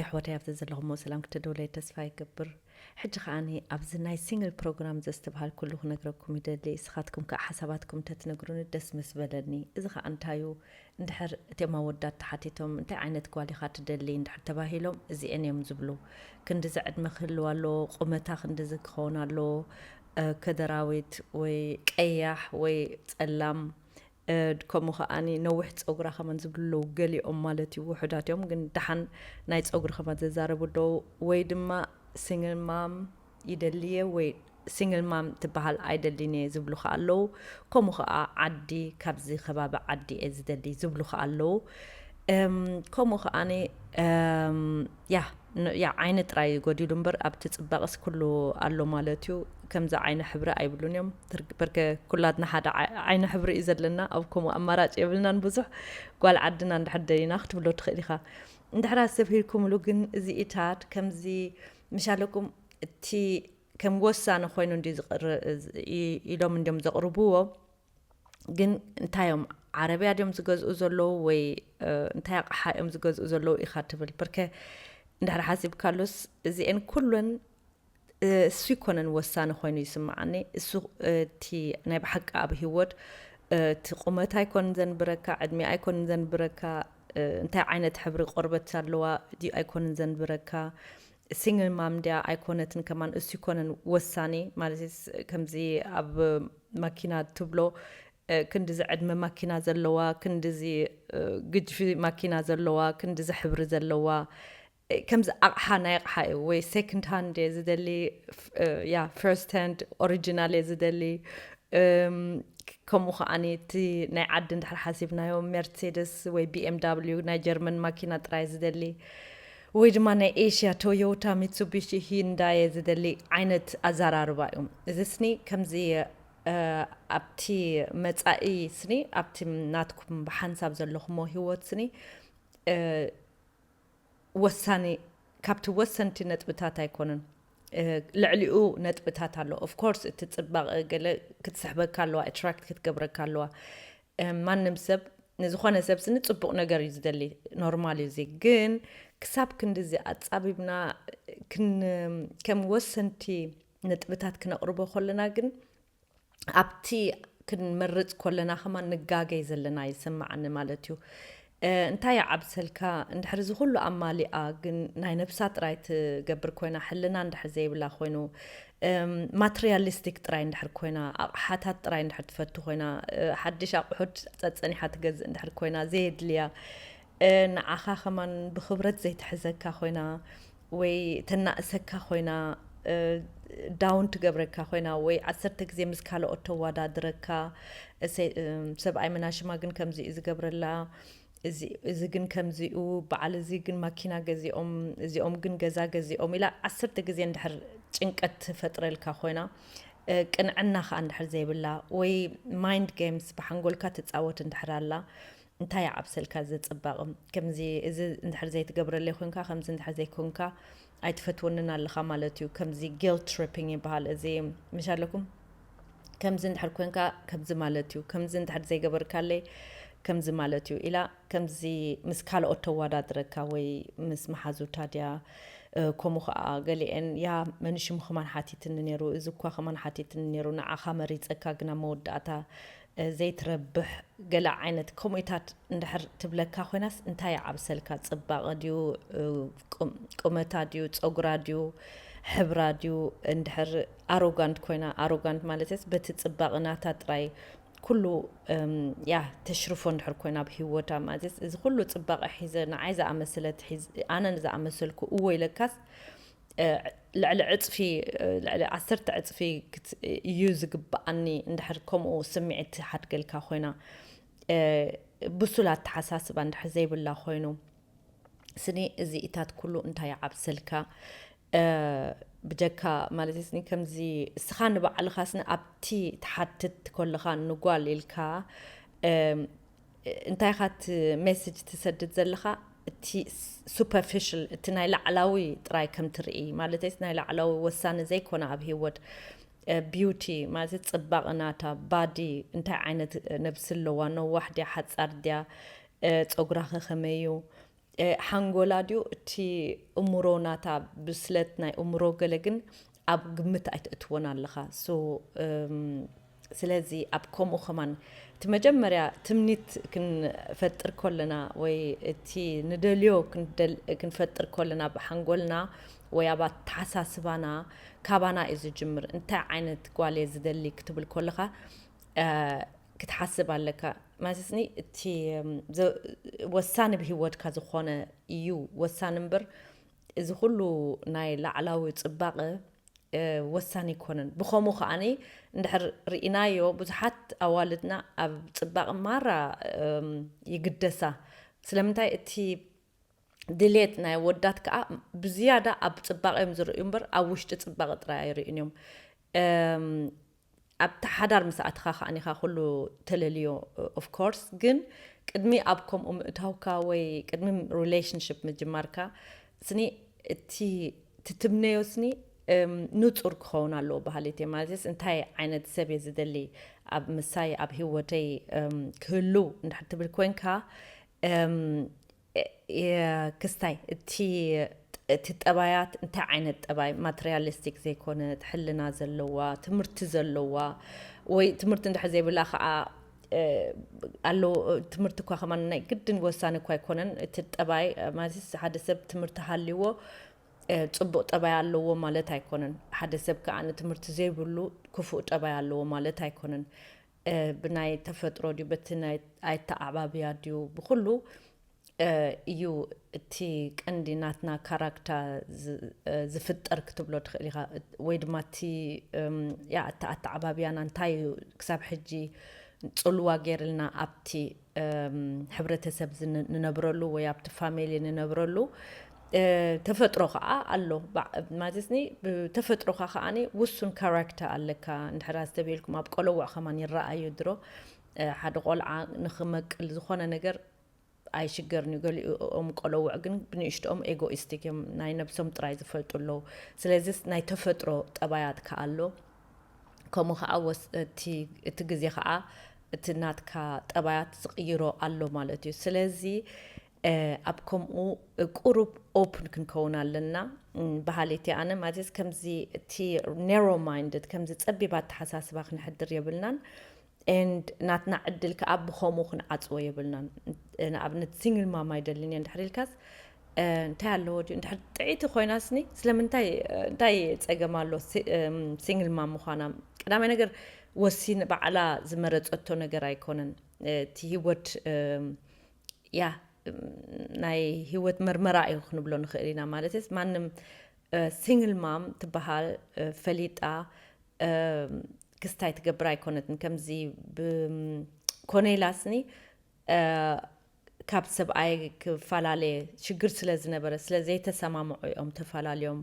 ኣሕዋተይ፣ ኣብዚ ዘለኹሞ ሰላም ክትደውለይ ተስፋ ይገብር። ሕጂ ከዓኒ ኣብዚ ናይ ሲንግል ፕሮግራም ዘስተብሃልኩሉ ክነግረኩም ይደሊ። ንስኻትኩም ከዓ ሓሳባትኩም ተትነግሩኒ ደስ ምስ በለኒ። እዚ ከዓ እንታይ እዩ? እንድሕር እቶም ኣወዳት ተሓቲቶም፣ "እንታይ ዓይነት ጓል ኢኻ ትደሊ?" እንድሕር ተባሂሎም፣ እዚኤን እዮም ዝብሉ። ክንድዚ ዕድመ ክህልዋ ኣለዎ፣ ቁመታ ክንድዚ ክኸውን ኣለዎ፣ እ፣ ከደራዊት ወይ ቀያሕ ወይ ጸላም፣ እ፣ ከምኡ ከዓኒ ነዊሕ ጸጉራ ከማን ዝብሉ ኣለዉ፣ ገሊኦም ማለት እዩ። ውሑዳት እዮም፣ ግን ደሓን ናይ ጸጉሪ ከማን ዘዛረቡ ኣለዉ። ወይ ድማ ሲንግል ማም ይደልየ ወይ ሲንግል ማም ትበሃል ኣይደልን እየ ዝብሉ ከኣ ኣለዉ። ከምኡ ከኣ ዓዲ፣ ካብዚ ከባቢ ዓዲ እየ ዝደሊ ዝብሉ ከኣ ኣለዉ። እም፣ ከምኡ ከዓኒ፣ እም፣ ያ፣ ን-፣ ያ፣ ዓይኒ ጥራይ ጎዲሉ እምበር ኣብቲ ጽባቐስ ኩሉ ኣሎ ማለት እዩ። ከምዚ ዓይኒ ሕብሪ ኣይብሉን እዮም። ትር-፣ በርከ ኩላትና ሓደ ዓይ-፣ ዓይኒ ሕብሪ እዩ ዘለና። ኣብ ከምኡ ኣማራጭ የብልናን ብዙሕ። ጓል ዓድና እንድሕር ደሊና ክትብሎ ትኽእል ኢኻ። እንድሕር ኣስተብሂልኩምሉ ግን እዚኢታት ከምዚ ምሻለኩም እቲ ከም ወሳኒ ኮይኑ እንዲ ዝቕር-፣ ኢ-፣ ኢሎም እንዲዮም ዘቕርብዎ። ግን እንታይ እዮም ዓረብያ ድዮም ዝገዝኡ ዘለዉ ወይ፣ እ፣ እንታይ ኣቕሓ እዮም ዝገዝኡ ዘለዉ ኢኻ ትብል። በርከ እንድሕር ሓሲብካሉስ እዚኤን ኩለን፣ እ፣ እሱ ይኮነን ወሳኒ ኮይኑ ይስምዓኒ። እሱ፣ እ፣ እቲ ናይ ብሓቂ ኣብ ህይወት፣ እ፣ እቲ ቁመት ኣይኮንን ዘንብረካ፣ ዕድሜ ኣይኮንን ዘንብረካ፣ እ፣ እንታይ ዓይነት ሕብሪ ቆርበት ኣለዋ ድዩ ኣይኮንን ዘንብረካ፣ ሲንግል ማም ድያ ኣይኮነትን ከማን እሱ ይኮነን ወሳኒ። ማለት ስ-፣ ከምዚ ኣብ ማኪና ትብሎ፣ እ፣ ክንድዚ ዕድመ ማኪና ዘለዋ፣ ክንድዚ፣ እ፣ ግጅፊ ማኪና ዘለዋ፣ ክንድዚ ሕብሪ ዘለዋ፣ እ፣ ከምዚ ኣቕሓ ናይ ኣቕሓ እዩ ወይ ሴኮንድ ሃንድ እየ ዝደሊ፣ ፍ-፣ እ፣ ያ፣ ፈርስት ሃንድ ኦሪጂናል እየ ዝደሊ። እም፣ ክ-፣ ከምኡ ከዓኒ እቲ ናይ ዓዲ እንድሕር ሓሲብናዮ ሜርሴደስ ወይ ቢ ኤም ዳብሊው ናይ ጀርመን ማኪና ጥራይ ዝደሊ ወይ ድማ ናይ ኤሽያ ቶዮታ፣ ሚትሱቢሺ፣ ሂንዳይ እየ ዝደሊ ዓይነት ኣዘራርባ እዩ። እዚ ስኒ ከምዚ፣ እ፣ ኣብቲ መጻኢ ስኒ ኣብቲ ናትኩም ብሓንሳብ ዘለኹሞ ህይወት ስኒ፣ እ፣ ወሳኒ፣ ካብቲ ወሰንቲ ነጥብታት ኣይኮነን። እ፣ ልዕሊኡ ነጥብታት ኣሎ። ኦፍ ኮርስ እቲ ጽባቐ ገለ ክትስሕበካ ኣለዋ፣ ኣትራክት ክትገብረካ ኣለዋ። እ፣ ማንም ሰብ፣ ንዝኾነ ሰብ ስኒ ጽቡቕ ነገር እዩ ዝደሊ፣ ኖርማል እዩ እዚ። ግን ክሳብ ክንድዚ ኣጻቢብና ክን-፣ ከም ወሰንቲ ነጥብታት ክነቕርቦ ከለና ግን ኣብቲ ክንመርጽ ከለና ከማን ንጋገይ ዘለና ይስምዓኒ ማለት እዩ። እ፣ እንታይ ይዓብሰልካ እንድሕር እዚ ኩሉ ኣማሊኣ ግን ናይ ነብሳ ጥራይ ትገብር ኮይና፣ ሕልና እንድሕር ዘይብላ ኮይኑ፣ እም፣ ማትሪያሊስቲክ ጥራይ እንድሕር ኮይና፣ ኣቕሓታት ጥራይ እንድሕር ትፈቱ ኮይና፣ እ፣ ሓድሽ ኣቑሑት ጸጸኒሓ ትገዝእ እንድሕር ኮይና፣ ዘየድልያ፣ እ፣ ንዓኻ ከማን ብኽብረት ዘይትሕዘካ ኮይና፣ ወይ ተናእሰካ ኮይና፣ እ፣ ዳውን ትገብረካ ኮይና፣ ወይ ዓሰርተ ግዜ ምስ ካልኦት ተወዳድረካ፣ እሰ-፣ እም፣ ሰብኣይ መናሽማ ግን ከምዚ እዩ ዝገብረላ፣ እዚ፣ እዚ ግን ከምዚኡ፣ በዓል እዚ ግን ማኪና ገዚኦም፣ እዚኦም ግን ገዛ ገዚኦም ኢላ ዓሰርተ ግዜ እንድሕር ጭንቀት ትፈጥረልካ ኮይና፣ እ፣ ቅንዕና ከኣ እንድሕር ዘይብላ፣ ወይ ማይንድ ጌምስ ብሓንጎልካ ትጻወት እንድሕር ኣላ፣ እንታይ ይዓብሰልካ እዚ ጽባቐ? ከምዚ፣ እዚ እንድሕር ዘይትገብረለይ ኮይንካ፣ ከምዚ እንድሕር ዘይኮንካ፣ ኣይትፈትወንን ኣለኻ ማለት እዩ። ከምዚ ጊልት ትሪፒንግ ይበሃል። እዚ ምሽ ኣለኩም? ከምዚ እንድሕር ኮንካ፣ ከምዚ ማለት እዩ። ከምዚ እንድሕር ዘይገበርካለይ፣ ከምዚ ማለት እዩ ኢላ፣ ከምዚ ምስ ካልኦት ተወዳድረካ ወይ ምስ መሓዙታ ድያ፣ እ፣ ከምኡ ኸዓ ገሊኤን፣ "ያ፣ መን ሽሙ ከማን ሓቲትኒ ነይሩ፣ እዚ እኳ ከማን ሓቲትኒ ነይሩ፣ ንዓኻ መሪጸካ፣ ግና መወዳእታ፣ እ፣ ዘይትረብሕ" ገለ ዓይነት ከምኡታት እንድሕር ትብለካ ኮይናስ እንታይ ይዓብሰልካ? ጽባቐ ድዩ፣ እ፣ ቁም-፣ ቁመታ ድዩ፣ ጸጉራ ድዩ፣ ሕብራ ድዩ? እንድሕር ኣሮጋንት ኮይና፣ ኣሮጋንት ማለትስ በቲ ጽባቐ ናታ ጥራይ ኩሉ፣ እም፣ ያ፣ ተሽርፎ እንድሕር ኮይና ኣብ ህይወታ፣ ማለትስ እዚ ኩሉ ጽባቐ ሒዘ ንዓይ ዝኣመሰለት ሒዝ-፣ ኣነ ዝኣመሰልኩ እወ ኢለካስ፣ እ፣ ልዕሊ ዕጽፊ፣ እ፣ ልዕሊ ዓሰርተ ዕጽፊ ክት-፣ እዩ ዝግብኣኒ እንድሕር ከምኡ ስምዒት ትሓድገልካ ኮይና፣ እ፣ ብሱል ኣተሓሳስባ እንድሕር ዘይብላ ኮይኑ፣ ስኒ እዚኢታት ኩሉ እንታይ ይዓብሰልካ? እ፣ ብጀካ ማለት ስኒ ከምዚ እስኻ ንባዕልኻ ስኒ ኣብቲ ትሓትት ከለኻ ንጓል ኢልካ፣ እም፣ እንታይ ኢኻ እቲ ሜሴጅ ትሰድድ ዘለኻ? እቲ ስ-፣ ሱፐርፊሻል፣ እቲ ናይ ላዕላዊ ጥራይ ከም ትርኢ፣ ማለተይስ ናይ ላዕላዊ ወሳኒ ዘይኮነ ኣብ ህይወት፣ እ፣ ቢዩቲ ማለት ጽባቐ ናታ፣ ባዲ፣ እንታይ ዓይነት፣ እ፣ ነብሲ ኣለዋ፣ ነዋሕ ድያ፣ ሓጻር ድያ፣ እ፣ ጸጉራኸ ከመይ እዩ? ሓንጎላ ድዩ እቲ እምሮ ናታ ብስለት ናይ እምሮ ገለ ግን ኣብ ግምት ኣይትእትወን ኣለኻ። ስለዚ ኣብ ከምኡ ከማን እቲ መጀመርያ ትምኒት ክንፈጥር ከለና ወይ እቲ ንደልዮ ክንፈጥር ከለና ብሓንጎልና ወይ ኣብ ኣተሓሳስባና ካባና እዩ ዝጅምር። እንታይ ዓይነት ጓል እየ ዝደሊ ክትብል ከለኻ ክትሓስብ ኣለካ። ማለትኒ እቲ ወሳኒ ብህይወትካ ዝኾነ እዩ ወሳኒ እምበር እዚ ኩሉ ናይ ላዕላዊ ፅባቐ ወሳኒ ኣይኮነን። ብኸምኡ ከዓኒ እንድሕር ርኢናዮ ብዙሓት ኣዋልድና ኣብ ፅባቐ ማራ ይግደሳ። ስለምንታይ እቲ ድሌት ናይ ወዳት ከዓ ብዝያዳ ኣብ ፅባቐ እዮም ዝርእዩ እምበር ኣብ ውሽጢ ፅባቐ ጥራይ ኣይርእዩን እዮም። ኣብቲ ሓዳር ምስ ኣትኻ ከዓኒኻ ኩሉ ተለልዮ። Of course ግን ቅድሚ ኣብ ከምኡ ምእታውካ ወይ ቅድሚ relationship ምጅማርካ ስኒ እቲ ትትምነዮ ስኒ ንፁር ክኸውን ኣለዎ ባህሊት እየ። ማለትስ እንታይ ዓይነት ሰብ እየ ዝደሊ ኣብ ምሳይ ኣብ ህይወተይ ክህሉ እንድሕር ትብል ኮንካ ክስታይ እቲ እቲ ጠባያት እንታይ ዓይነት ጠባይ ማቴሪያሊስቲክ ዘይኮነ ሕልና ዘለዋ ትምህርቲ ዘለዋ ወይ ትምህርቲ እንድሕር ዘይብላ ከዓ ኣሎ። ትምህርቲ እኳ ከማን ናይ ግድን ወሳኒ እኳ ኣይኮነን። እቲ ጠባይ ማለት ሓደ ሰብ ትምህርቲ ሃልዎ ፅቡቅ ጠባይ ኣለዎ ማለት ኣይኮነን። ሓደ ሰብ ከዓ ንትምህርቲ ዘይብሉ ክፉእ ጠባይ ኣለዎ ማለት ኣይኮነን። ብናይ ተፈጥሮ ድዩ በቲ ናይ ኣይተዓባብያ ድዩ ብኩሉ እዩ እቲ ቀንዲ ናትና ካራክታ ዝፍጠር ክትብሎ ትኽእል ኢኻ። ወይ ድማ እቲ ኣተዓባብያና እንታይ እዩ ክሳብ ሕጂ ፅልዋ ገይርልና ኣብቲ ሕብረተሰብ ንነብረሉ ወይ ኣብቲ ፋሚሊ ንነብረሉ ተፈጥሮ ከዓ ኣሎ። ማለትኒ ብተፈጥሮካ ከዓ ውሱን ካራክተር ኣለካ። እንድሕር ኣስተብሂልኩም ኣብ ቆለውዕ ከማን ይረኣዩ ድሮ ሓደ ቆልዓ ንክመቅል ዝኾነ ነገር ኣይሽገርን እዩ። ገሊኦም ቆለውዕ ግን ብንእሽትኦም ኤጎኢስቲክ እዮም፣ ናይ ነብሶም ጥራይ ዝፈልጡ ኣለዉ። ስለዚ ናይ ተፈጥሮ ጠባያት ከዓ ኣሎ። ከምኡ ከዓ እቲ ግዜ ከዓ እቲ ናትካ ጠባያት ዝቕይሮ ኣሎ ማለት እዩ። ስለዚ ኣብ ከምኡ ቁሩብ ኦፕን ክንከውን ኣለና። በሃሊት ኣነ ማለት ከምዚ እቲ ኔሮ ማይንድድ ከምዚ ፀቢብ ኣተሓሳስባ ክንሕድር የብልናን። ኤንድ ናትና ዕድል ከዓ ብኸምኡ ክንዓፅዎ የብልናን። ንኣብነት ሲንግል ማም ኣይደልን እየ እንድሕር ኢልካስ እንታይ ኣለዎ ድዩ እንድሕር ጥዒቲ ኮይናስኒ ስለምንታይ እንታይ ፀገም ኣሎ? ሲንግል ማም ምኳና ቀዳማይ ነገር ወሲን ባዕላ ዝመረፀቶ ነገር ኣይኮነን። እቲ ህይወት ያ ናይ ህይወት መርመራ እዩ ክንብሎ ንኽእል ኢና። ማለትስ ማንም ሲንግል ማም ትበሃል ፈሊጣ ክስታይ ትገብር ኣይኮነትን። ከምዚ ኮነ ኢላስኒ ካብ ሰብኣይ ክፈላለየ ሽግር ስለ ዝነበረ ስለ ዘይተሰማምዑ እዮም ተፈላለዮም።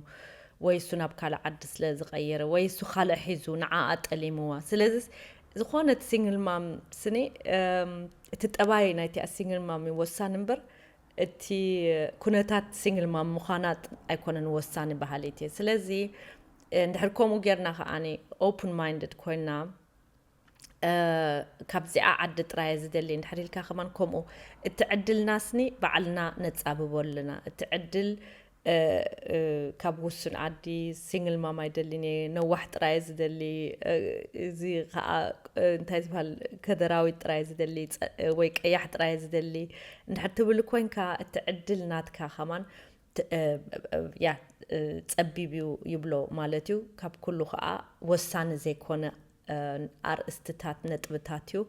ወይ እሱ ናብ ካልእ ዓዲ ስለ ዝቐየረ ወይ እሱ ካልእ ሒዙ ንዓኣ ጠሊምዋ። ስለዚ ዝኾነት ሲንግል ማም ስኒ እቲ ጠባይ ናይቲኣ ሲንግል ማም እዩ ወሳኒ እምበር እቲ ኩነታት ሲንግል ማም ምዃና ኣይኮነን ወሳኒ በሃሊት እየ። ስለዚ እንድሕር ከምኡ ጌርና ከዓኒ ኦፕን ማይንድድ ኮይና ካብዚኣ ዓዲ ጥራየ ዝደሊ እንድሕር ኢልካ ከማን ከምኡ እቲ ዕድልና ስኒ ባዕልና ነጻብቦ ኣለና። እቲ ዕድል ካብ ውሱን ዓዲ ሲንግል ማም ኣይደልን እየ፣ ነዋሕ ጥራየ ዝደሊ፣ እዚ ከዓ እንታይ ዝበሃል ከደራዊት ጥራየ ዝደሊ ወይ ቀያሕ ጥራየ ዝደሊ እንድሕር ትብል ኮይንካ እቲ ዕድል ናትካ ከማን ያ ፀቢብ እዩ ይብሎ ማለት እዩ። ካብ ኩሉ ከዓ ወሳኒ ዘይኮነ ኣርእስትታት ነጥብታት እዩ።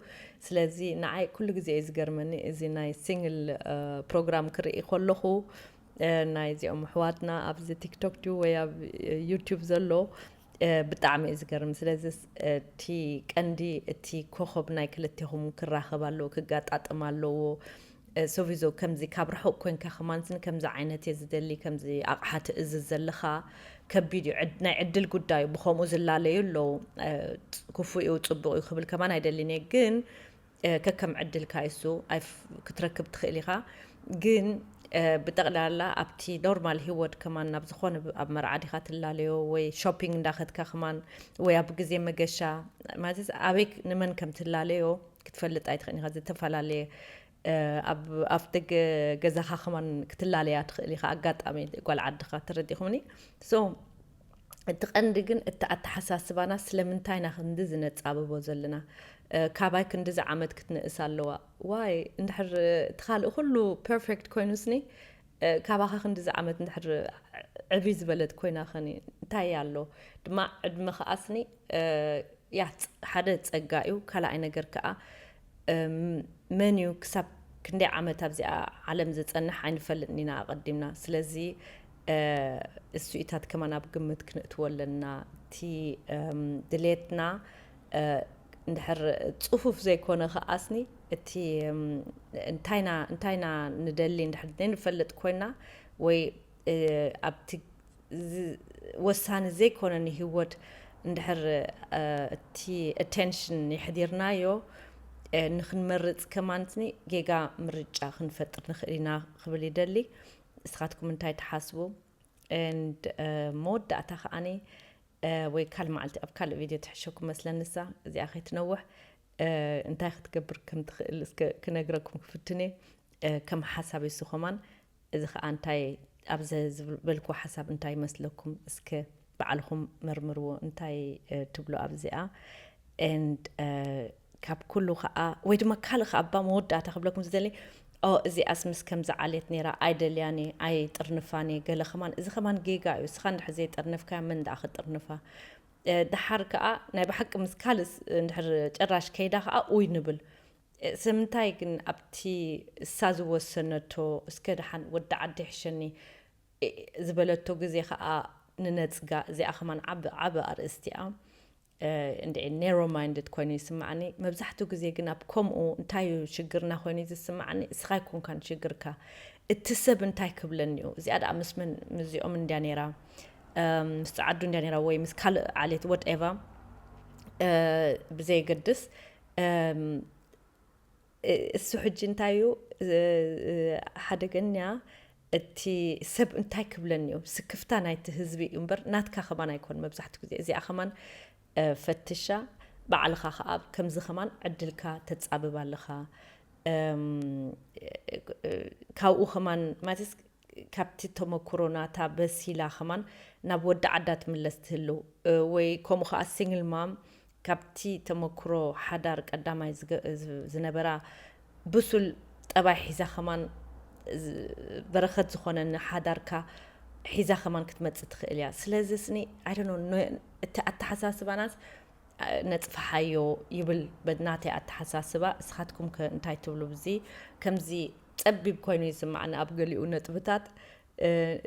ስለዚ ንዓይ ኩሉ ግዜ እዩ ዝገርመኒ እዚ ናይ ሲንግል ፕሮግራም ክርኢ ከለኹ ናይዚኦም ኣሕዋትና ኣብዚ ቲክቶክ ድዩ ወይ ኣብ ዩቱብ ዘሎ ብጣዕሚ እዩ ዝገርም። ስለዚ እቲ ቀንዲ እቲ ኮኸብ ናይ ክልቴኹም ክራኸብ ኣለዎ፣ ክጋጣጥም ኣለዎ። ሶቪዞ ከምዚ ካብ ርሑቕ ኮንካ ከማንስን ከምዚ ዓይነት እየ ዝደሊ፣ ከምዚ ኣቕሓ ትእዝዝ ዘለኻ ከቢድ እዩ። ናይ ዕድል ጉዳይ እዩ። ብኸምኡ ዝላለዩ ኣለዉ። ክፉእ እዩ ፅቡቕ እዩ ክብል ከማን ኣይደልን እየ። ግን ከከም ዕድልካ እሱ ክትረክብ ትኽእል ኢኻ። ግን ብጠቕላላ ኣብቲ ኖርማል ህይወት ከማን ናብ ዝኾነ ኣብ መርዓ ዲኻ ትላለዮ ወይ ሾፒንግ እንዳኸድካ ከማን ወይ ኣብ ግዜ መገሻ ማለት ኣበይ ንመን ከም ትላለዮ ክትፈልጥ ኣይትኽእል ኢኻ። ዝተፈላለየ ኣብ ኣፍ ደገ ገዛኻ ከማን ክትላለያ ትኽእል ኢኻ። ኣጋጣሚ ጓል ዓድኻ፣ ተረዲኹምኒ? So እቲ ቀንዲ ግን እቲ ኣተሓሳስባና፣ ስለምንታይ ኢና ክንዲ ዝነጻብቦ ዘለና? ካባይ ክንዲ ዝዓመት ክትንእስ ኣለዋ? ዋይ እንድሕር እቲ ካልእ ኩሉ ፐርፌክት ኮይኑስኒ፣ ካባኻ ክንዲ ዝዓመት እንድሕር ዕብይ ዝበለት ኮይና ኸኒ እንታይ ኣሎ? ድማ ዕድመ ከኣስኒ፣ ያ፣ ሓደ ጸጋ እዩ። ካልኣይ ነገር ከኣ መን እዩ ክሳብ ክንደይ ዓመት ኣብዚኣ ዓለም ዝጸንሕ ኣይንፈልጥን ኢና ኣቐዲምና። ስለዚ እሱ ኢታት ከማን ኣብ ግምት ክንእትዎ ኣለና። እቲ ድሌትና እንድሕር ጽፉፍ ዘይኮነ ከኣስኒ፣ እቲ እንታይና እንታይና ንደሊ እንድሕር ዘይንፈልጥ ኮይና፣ ወይ ኣብቲ ወሳኒ ዘይኮነ ንህይወት እንድሕር እቲ ኣቴንሽን የሕዲርናዮ፣ ንክንመርጽ ከማንትኒ ጌጋ ምርጫ ክንፈጥር ንኽእል ኢና ክብል ይደሊ። እስኻትኩም እንታይ ትሓስቡ? And መወዳእታ ከዓኒ፣ ወይ ካል መዓልቲ ኣብ ካልእ ቪድዮ ትሕሸኩም መስለንሳ፣ እዚኣ ከይትነውሕ እንታይ ክትገብር ከም ትኽእል እስከ ክነግረኩም ክፍትኔ። ከም ሓሳብ ይሱ ከማን፣ እዚ ከኣ እንታይ ኣብዚ ዝበልኩ ሓሳብ እንታይ ይመስለኩም? እስከ ባዕልኹም መርምርዎ። እንታይ ትብሉ ኣብዚኣ? And ካብ ኩሉ ከኣ፣ ወይ ድማ ካልእ ከኣ፣ ባ መወዳእታ ክብለኩም ዝደሊ፣ ኦ፣ እዚኣስ ምስ ከምዚ ዓሌት ነይራ፣ ኣይደልያን እየ፣ ኣይጥርንፋን እየ፣ ገለ ከማን፣ እዚ ከማን ጌጋ እዩ። እስኻ እንድሕር ዘይጠርነፍካያ፣ መን ደኣ ክጥርንፋ? ደሓር ከኣ ናይ ብሓቂ ምስ ካልእ እንድሕር ጭራሽ ከይዳ ከኣ፣ ኡይ ንብል። ስለምንታይ ግን ኣብቲ እሳ ዝወሰነቶ፣ እስከ ደሓን ወዲ ዓዲ ይሕሸኒ ዝበለቶ ግዜ ከኣ ንነጽጋ። እዚኣ ከማን ዓቢ፣ ዓቢ ኣርእስቲ እያ። እንድዒ ኔሮ ማይንድድ ኮይኑ ይስምዓኒ። መብዛሕትኡ ግዜ ግን ኣብ ከምኡ እንታይ እዩ ሽግርና ኮይኑ እዩ ዝስምዓኒ፣ እስኻ ኣይኮንካን ሽግርካ፣ እቲ ሰብ እንታይ ክብለኒ እዩ? እዚኣ ደኣ ምስ መን፣ ምስዚኦም እንድያ ነይራ፣ ምስ ጸዓዱ እንድያ ነይራ፣ ወይ ምስ ካልእ ዓሌት፣ ወትኤቨር፣ ብዘየገድስ። እሱ ሕጂ እንታይ እዩ ሓደገኛ? እቲ ሰብ እንታይ ክብለኒ እዩ? ስክፍታ ናይቲ ህዝቢ እዩ እምበር ናትካ ከማን ኣይኮን። መብዛሕትኡ ግዜ እዚኣ ከማን ፈትሻ፣ ባዕልኻ ከኣ ከምዚ ከማን ዕድልካ ተጻብብ ኣለኻ። ካብኡ ከማን ማለትስ ካብቲ ተመክሮ ናታ በሲላ ከማን ናብ ወዲ ዓዳ ትምለስ ትህሉ፣ ወይ ከምኡ ከኣ ሲንግል ማም ካብቲ ተመክሮ ሓዳር ቀዳማይ ዝገ-፣ ዝ-፣ ዝነበራ ብሱል ጠባይ ሒዛ ከማን ዝ-፣ በረኸት ዝኾነ ንሓዳርካ ሒዛ ከማን ክትመጽእ ትኽእል እያ። ስለዚ ስኒ፣ I don't know፣ ነ-፣ እቲ ኣተሓሳስባናስ ነጽፍሓዮ ይብል በናተይ ኣተሓሳስባ። እስኻትኩም ከ እንታይ ትብሉ? ብዚ ከምዚ ጸቢብ ኮይኑ ይስምዓኒ ኣብ ገሊኡ ነጥብታት።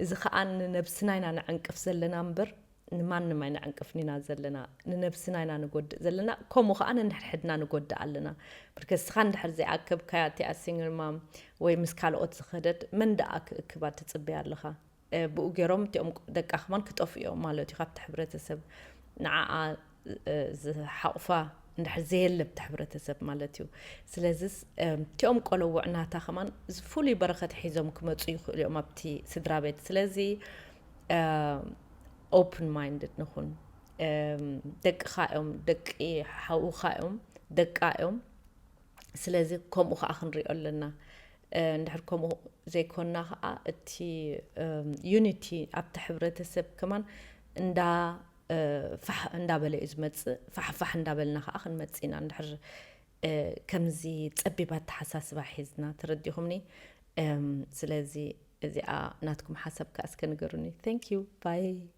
እዚ ከኣ ንነብስና ኢና ንዕንቅፍ ዘለና እምበር ንማንም ኣይንዕንቅፍን ኢና ዘለና። ንነብስና ኢና ንጎድእ ዘለና፣ ከምኡ ከኣ ነንሕድሕድና ንጎድእ ኣለና። ብርከስ እስኻ እንድሕር ዘይኣከብካያ እቲኣ ሲንግል ማም ወይ ምስ ካልኦት ዝኸደት መን ደኣ ክእክባ ትጽበያ ኣለኻ? ብኡ ገይሮም እቲኦም ደቃ ከማን ክጠፍኡ እዮም ማለት እዩ ካብቲ ሕብረተሰብ። ንዓኣ ዝሓቑፋ እንድሕር ዘየለ ኣብቲ ሕብረተሰብ ማለት እዩ። ስለዚስ እቲኦም ቆለውዕ ናታ ከማን ፍሉይ በረኸት ሒዞም ክመፁ ይኽእሉ እዮም ኣብቲ ስድራ ቤት። ስለዚ ኦፕን ማይንድድ ንኹን። ደቅኻ እዮም፣ ደቂ ሓውኻ እዮም፣ ደቃ እዮም። ስለዚ ከምኡ ከዓ ክንሪኦ ኣለና። እንድሕር ከምኡ ዘይኮንና ከዓ እቲ ዩኒቲ ኣብቲ ሕብረተሰብ ከማን እንዳ ፋሕ እንዳበለ እዩ ዝመፅእ። ፋሕፋሕ እንዳበልና ከዓ ክንመፅእ ኢና እንድሕር ከምዚ ፀቢብ ኣተሓሳስባ ሒዝና። ተረዲኹምኒ? ስለዚ እዚኣ ናትኩም ሓሳብ ከዓ እስከ ንገሩኒ። Thank you, bye።